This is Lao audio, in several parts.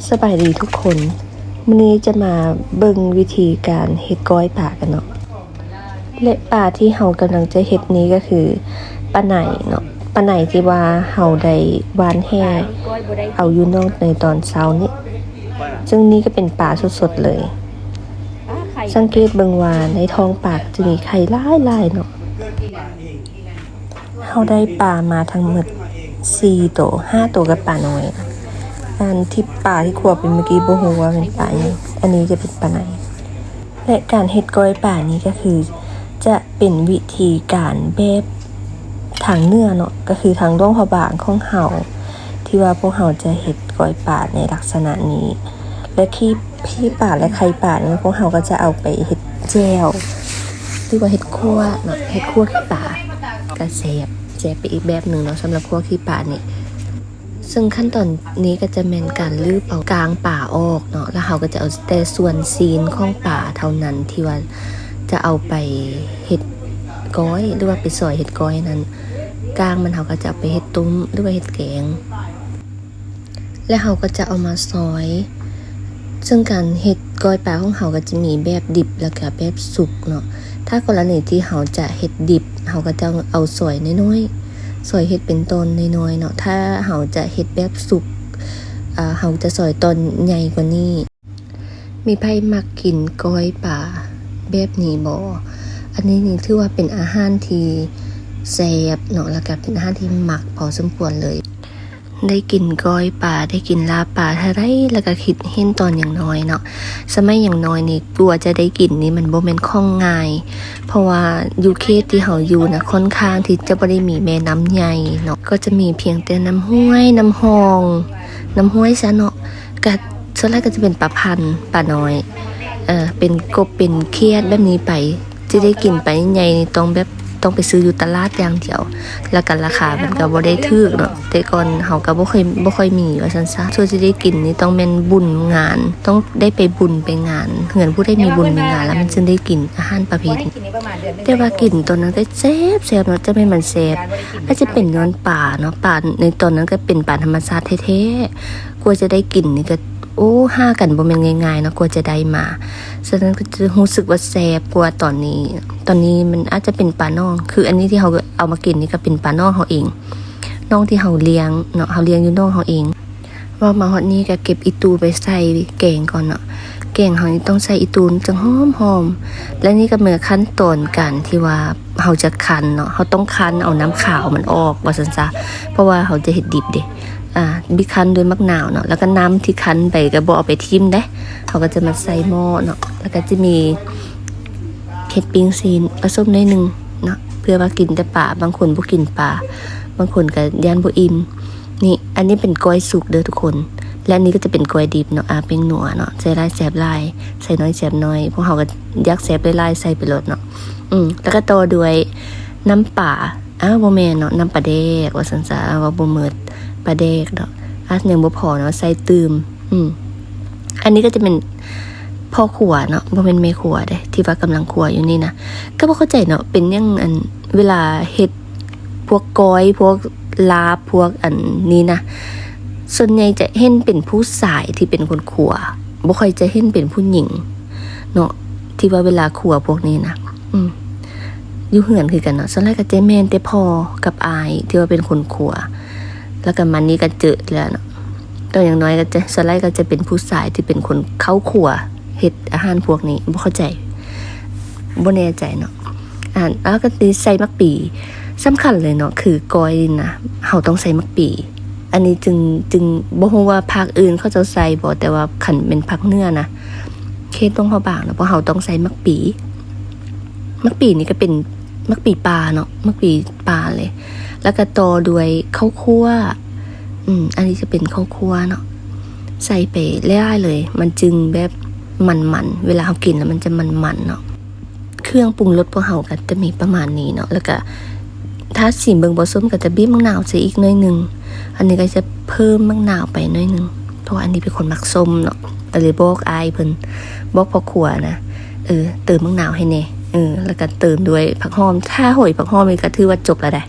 ສະບາຍດີທຸກຄົນ, ມື້ນີ້ຈະມາເບິ່ງວິທີການເຮັດກ້ອຍປາກັນເນາະ ແລະ ປາທີ່ເຮົາກຳລັງຈະເຮັດນີ້ກໍຄືປາໄນເນາະ, ປາໄນທີ່ວ່າເຮົາໄດ້ຫວ່ານແຫເອົາຢູ່ນອກໃນຕອນເຊົ້ານີ້, ເຊິ່ງນີ້ກໍເປັນປາສົດໆເລີຍ. ສັງເກດເບິ່ງວ່າໃນທ້ອງປາຈະມີໄຂ່ຫຼາຍໆເນາະ. ເຮົາໄດ້ປາມາທັງໝົດສີ່ໂຕ ຫ້າໂຕກັບປານ້ອຍ. ອັນທີ່ປາທີ່ຂົ້ວໄປເມື່ອກີ້ບໍ່ຮູ້ວ່າແມ່ນປາຫຍັງ, ອັນນີ້ຈະເປັນປາໄນ. ແລະ ການເຮັດກ້ອຍປານີ້ກໍຄືຈະເປັນວິທີການແບບທາງເໜືອເນາະ, ກໍຄືທາງຫຼວງພະບາງຂອງເຮົາ ທີ່ວ່າພວກເຮົາຈະເຮັດກ້ອຍປາໃນລັກສະນະນີ້. ແລະ ຂີ້ ຂີ້ປາ ແລະ ໄຂ່ປານີ້ ພວກເຮົາກໍຈະເອົາໄປເຮັດແຈ່ວ ຫຼືວ່າເຮັດຂົ້ວເນາະ, ເຮັດຂົ້ວຂີ້ປາ ກໍແຊບ ແຊບໄປອີກແບບໜຶ່ງເນາະ ສຳລັບຂົ້ວຂີ້ປານີ້. ເຊິ່ງຂັ້ນຕອນນີ້ກໍຈະແມ່ນການລືບເອົາກ້າງປາອອກເນາະ, ແລ້ວເຮົາກໍຈະເອົາແຕ່ສ່ວນຊີ້ນຂອງປາເທົ່ານັ້ນ ທີ່ວ່າຈະເອົາໄປເຮັດກ້ອຍ ຫຼືວ່າໄປຊອຍເຮັດກ້ອຍນັ້ນ, ກ້າງມັນເຮົາກໍຈະເອົາໄປເຮັດຕົ້ມ ຫຼືວ່າເຮັດແກງ. ແລະ ເຮົາກໍຈະເອົາມາຊອຍ. ເຊິ່ງການເຮັດກ້ອຍປາຂອງເຮົາກໍຈະມີແບບດິບ ແລ້ວກໍແບບສຸກເນາະ. ຖ້າກໍລະນີທີ່ເຮົາຈະເຮັດດິບ ເຮົາກໍຈະເອົາຊອຍນ້ອຍໆ ຊອຍເຮັດເປັນຕອນນ້ອຍໆເນາະ. ຖ້າເຮົາຈະເຮັດແບບສຸກ ອາ ເຮົາຈະຊອຍຕອນໃຫຍ່ກວ່ານີ້. ມີໃຜມັກກິນກ້ອຍປາແບບນີ້ບໍ່? ອັນນີ້ນີ້ຖືວ່າເປັນອາຫານທີ່ແຊບເນາະ ແລ້ວກໍເປັນອາຫານທີ່ມັກພໍສົມຄວນເລີຍ. ໄດ້ກິນກ້ອຍປາ ໄດ້ກິນລາບປາເທື່ອໃດ ແລ້ວກໍຄິດເຫັນຕອນຍັງນ້ອຍເນາະ. ສະໄໝຍັງນ້ອຍນີ້ ກວ່າຈະໄດ້ກິນນີ້ມັນບໍ່ແມ່ນຂອງງ່າຍ, ເພາະວ່າຢູ່ເຂດທີ່ເຮົາຢູ່ນະ ຂ້ອນຂ້າງທີ່ຈະບໍ່ໄດ້ມີແມ່ນ້ຳໃຫຍ່ເນາະ, ກໍຈະມີພຽງແຕ່ນ້ຳຫ້ວຍ ນ້ຳຮ່ອງ ນ້ຳຫ້ວຍຊະເນາະ. ກະສ່ວນຫຼາຍກໍຈະເປັນປາພັນ ປານ້ອຍ ເອີ ເປັນກົບເປັນຂຽດແບບນີ້ໄປ. ຈະໄດ້ກິນປາໃຫຍ່ນີ້ຕ້ອງແບບ ຕ້ອງໄປຊື້ຢູ່ຕະຫຼາດຢ່າງດຽວ, ແລ້ວກໍລາຄາມັນກໍບໍ່ໄດ້ຖືກເນາະ. ແຕ່ກ່ອນເຮົາກໍບໍ່ຄ່ອຍ ບໍ່ຄ່ອຍມີວ່າຊັ້ນຊະ. ສ່ວນຊິໄດ້ກິນນີ້ຕ້ອງແມ່ນບຸນງານ ຕ້ອງໄດ້ໄປບຸນໄປງານ, ເຮືອນຜູ້ໃດມີບຸນມີງານແລ້ວມັນຈຶ່ງໄດ້ກິນອາຫານປະເພດນີ້. ແຕ່ວ່າກິນຕອນນັ້ນກໍແຊບໆເນາະ, ຈະແມ່ນມັນແຊບ ອາດຈະເປັນຍ້ອນປາເນາະ, ປາໃນຕອນນັ້ນກໍເປັນປາທຳມະຊາດແທ້ໆ. ກວ່າຈະໄດ້ກິນນີ້ກໍ ໂອ້ ຫາກັນບໍ່ແມ່ນງ່າຍໆເນາະ ກວ່າຈະໄດ້ມາ. ສະນັ້ນກໍຈະຮູ້ສຶກວ່າແຊບກວ່າຕອນນີ້. ຕອນນີ້ມັນອາດຈະເປັນປາໜອງ, ຄືອັນນີ້ທີ່ເຮົາເອົາມາກິນນີ້ກໍເປັນປາໜອງເຮົາເອງ, ໜອງທີ່ເຮົາລ້ຽງເນາະ, ເຮົາລ້ຽງຢູ່ໜອງເຮົາເອງ. ເວົ້າມາຮອດນີ້ກໍເກັບອີ່ຕູໄປໃສ່ແກງກ່ອນເນາະ. ແກງເຮົານີ້ຕ້ອງໃສ່ອີ່ຕູຈັ່ງຫອມໆ. ແລະ ນີ້ກໍແມ່ນຂັ້ນຕອນການທີ່ວ່າເຮົາຈະຄັ້ນເນາະ, ເຮົາຕ້ອງຄັ້ນເອົານ້ຳຂາວມັນອອກວ່າຊັ້ນຊະ, ເພາະວ່າເຮົາຈະເຮັດດິບເດ້. ອ່າ ບິດຄັ້ນດ້ວຍໝາກນາວເນາະ, ແລ້ວກໍນ້ຳທີ່ຄັ້ນໄປກໍບໍ່ເອົາໄປຖິ້ມເດ້, ເຮົາກໍຈະມາໃສ່ໝໍ້ເນາະ. ແລ້ວກໍຈະມີເຫັດປີ້ງຊີ້ນປະສົມໜ້ອຍໜຶ່ງເນາະ ເພື່ອວ່າກິນແຕ່ປາ, ບາງຄົນບໍ່ກິນປາ, ບາງຄົນກໍຢ້ານບໍ່ອີ່ມ. ນີ້ ອັນນີ້ເປັນກ້ອຍສຸກເດີທຸກຄົນ, ແລະ ອັນນີ້ກໍຈະເປັນກ້ອຍດິບເນາະ. ອາ ແປ້ງນົວເນາະ, ໃສ່ຫຼາຍແຊບຫຼາຍ ໃສ່ໜ້ອຍແຊບໜ້ອຍ, ພວກເຮົາກໍຢາກແຊບຫຼາຍໆ ໃສ່ໄປໂລດເນາະ. ອືມ ແລ້ວກໍຕໍ່ດ້ວຍນ້ຳປາ ອ້າວ ບໍ່ແມ່ນເນາະ, ນ້ຳປາແດກວ່າຊັ້ນຊະ, ເວົ້າບໍ່ໝົດ ປາແດກເນາະ. ອາ ຍັງບໍ່ພໍເນາະ, ໃສ່ຕື່ມ. ອືມ ອັນນີ້ກໍຈະເປັນພໍ່ຄົວເນາະ, ບໍ່ແມ່ນແມ່ຄົວເດ້ ທີ່ວ່າກຳລັງຄົວຢູ່ນີ້ນະ. ກໍບໍ່ເຂົ້າໃຈເນາະ ເປັນຫຍັງ ອັນ ເວລາເຮັດພວກກ້ອຍ ພວກລາບ ພວກອັນນີ້ນະ, ສ່ວນໃຫຍ່ຈະເຫັນເປັນຜູ້ຊາຍທີ່ເປັນຄົນຄົວ, ບໍ່ຄ່ອຍຈະເຫັນເປັນຜູ້ຍິງເນາະ ທີ່ວ່າເວລາຄົວພວກນີ້ນະ. ອືມ ຢູ່ເຮືອນຄືກັນເນາະ, ສ່ວນຫຼາຍກໍຈະແມ່ນແຕ່ພໍ່ກັບອ້າຍທີ່ວ່າເປັນຄົນຄົວ, ແລ້ວກໍມານີ້ກໍເຈີແລ້ວເນາະ. ຕົວຢ່າງໜ້ອຍກໍຈະ ສ່ວນຫຼາຍກໍຈະເປັນຜູ້ຊາຍທີ່ເປັນຄົນເຂົ້າຄົວເຮັດອາຫານພວກນີ້, ບໍ່ເຂົ້າໃຈ ບໍ່ແນ່ໃຈເນາະ. ອາ ແລ້ວກໍຊິໃສ່ໝາກປີ ສຳຄັນເລີຍເນາະ, ຄືກ້ອຍນີ້ນະ ເຮົາຕ້ອງໃສ່ໝາກປີ. ອັນນີ້ຈຶ່ງ ຈຶ່ງບໍ່ຮູ້ວ່າພາກອື່ນເຂົາເຈົ້າໃສ່ບໍ່, ແຕ່ວ່າຄັນແມ່ນພາກເໜືອນະ ເຂດຫຼວງພະບາງນະ ພວກເຮົາຕ້ອງໃສ່ໝາກປີ. ໝາກປີນີ້ກໍເປັນໝາກປີປ່າເນາະ, ໝາກປີປ່າເລີຍ. ແລ້ວກໍຕໍ່ດ້ວຍເຂົ້າຂົ້ວ. ອືມ ອັນນີ້ຈະເປັນເຂົ້າຂົ້ວເນາະ, ໃສ່ໄປຫຼາຍໆເລີຍ, ມັນຈຶ່ງແບບມັນໆ, ເວລາເຮົາກິນແລ້ວມັນຈະມັນໆເນາະ. ເຄື່ອງປຸງລົດພວກເຮົາກໍຈະມີປະມານນີ້ເນາະ, ແລ້ວກໍຖ້າຊີມເບິ່ງບໍ່ສົ້ມກໍຈະບີບໝາກນາວໃສ່ອີກໜ້ອຍໜຶ່ງ. ອັນນີ້ກໍຈະເພີ່ມໝາກນາວໄປໜ້ອຍໜຶ່ງ ເພາະວ່າອັນນີ້ເປັນຄົນມັກສົ້ມເນາະ, ກໍເລີຍບອກອ້າຍເພິ່ນ ບອກພໍ່ຄົວນະ, ເອີ ເຕີມໝາກນາວໃຫ້ແດ່. ເອີ ແລ້ວກໍເຕີມດ້ວຍຜັກຫອມ, ຖ້າໂຫຍຜັກຫອມນີ້ກໍຖືວ່າຈົບແລ້ວໃດ໋.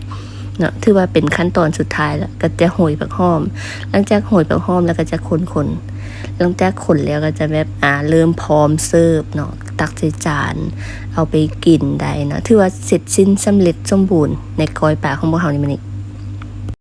ເນາະ ຖືວ່າເປັນຂັ້ນຕອນສຸດທ້າຍແລ້ວ ກໍຈະໂຮຍຜັກຫອມ. ຫຼັງຈາກໂຮຍຜັກຫອມແລ້ວກໍຈະຄົນໆ ຫຼັງຈາກຄົນແລ້ວກໍຈະແບບ ອ່າ ເລີ່ມພ້ອມເສີບເນາະ ຕັກໃສ່ຈານ ເອົາໄປກິນໄດ້ເນາະ. ຖືວ່າເສັດສິ້ນສຳເລັດສົມບູນໃນກ້ອຍປາຂອງພວກເຮົາໃນມື້ນີ້.